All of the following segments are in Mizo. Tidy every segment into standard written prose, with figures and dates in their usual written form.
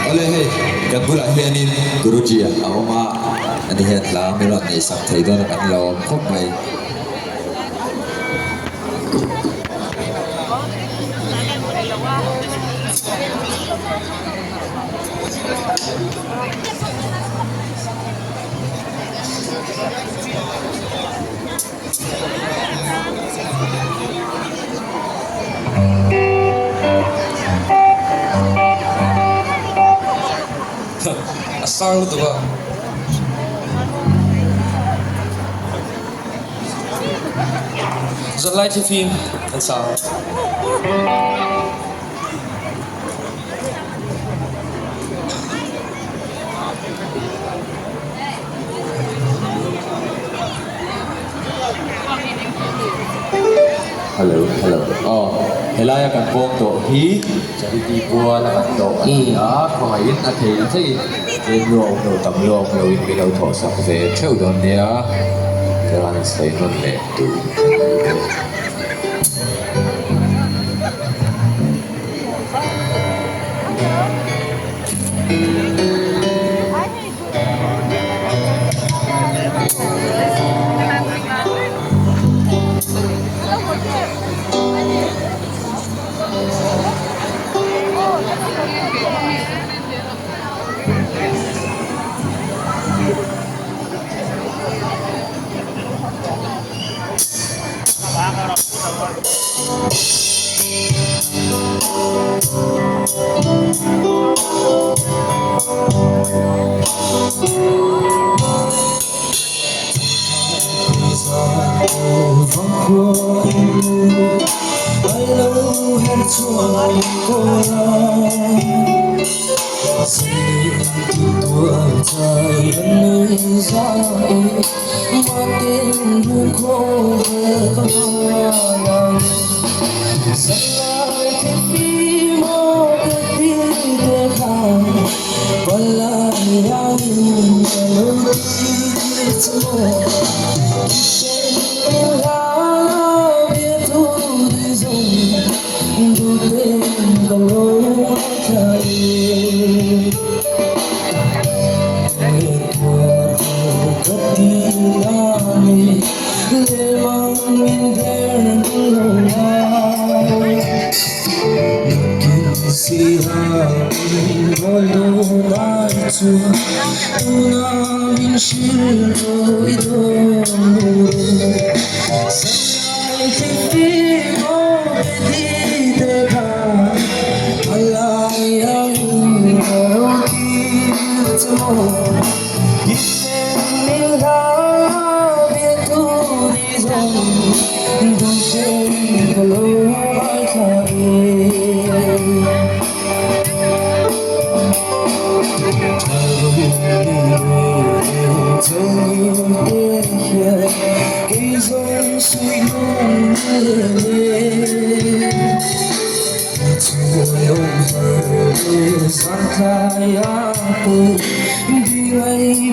Awle hei kan bulah hianin Guruji a awm a, ani hian hla min rawn neihsak thei dawn a kan lo awm khawp mai. A sang lutuk a. Zanlai thli fim an sang. Helaia kan pawm tawh hi Charity puala kan tawh a ni a, khawngaihin a thei theiin tlem luah awm lo tam luah awm loin min lo thawhsak ve theuh dawn nia, chuan sawi nawn leh tur a ni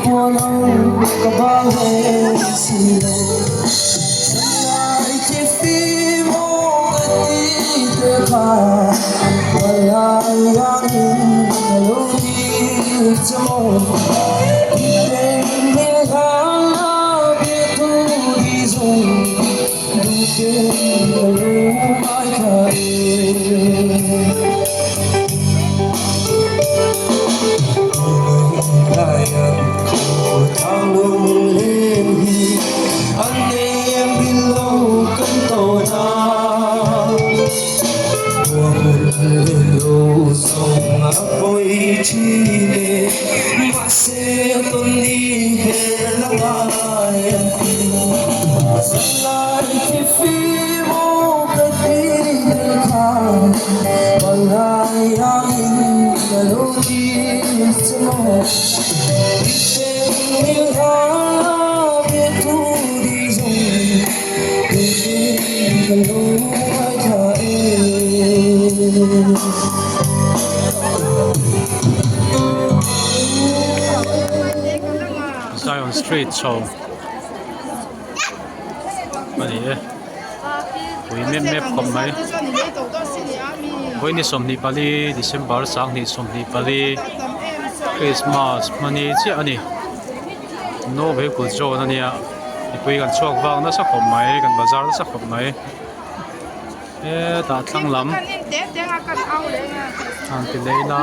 bawk. Zion Street chho a ni e pui mep mep khawp mai vawiin 24 December 2024 Christmas hmani chiah a ni no vehicle zone a nia mipui kan chhuak vak nasa khawp mai kan bazar nasa khawp mai hetah thlang lam han ti leh ila.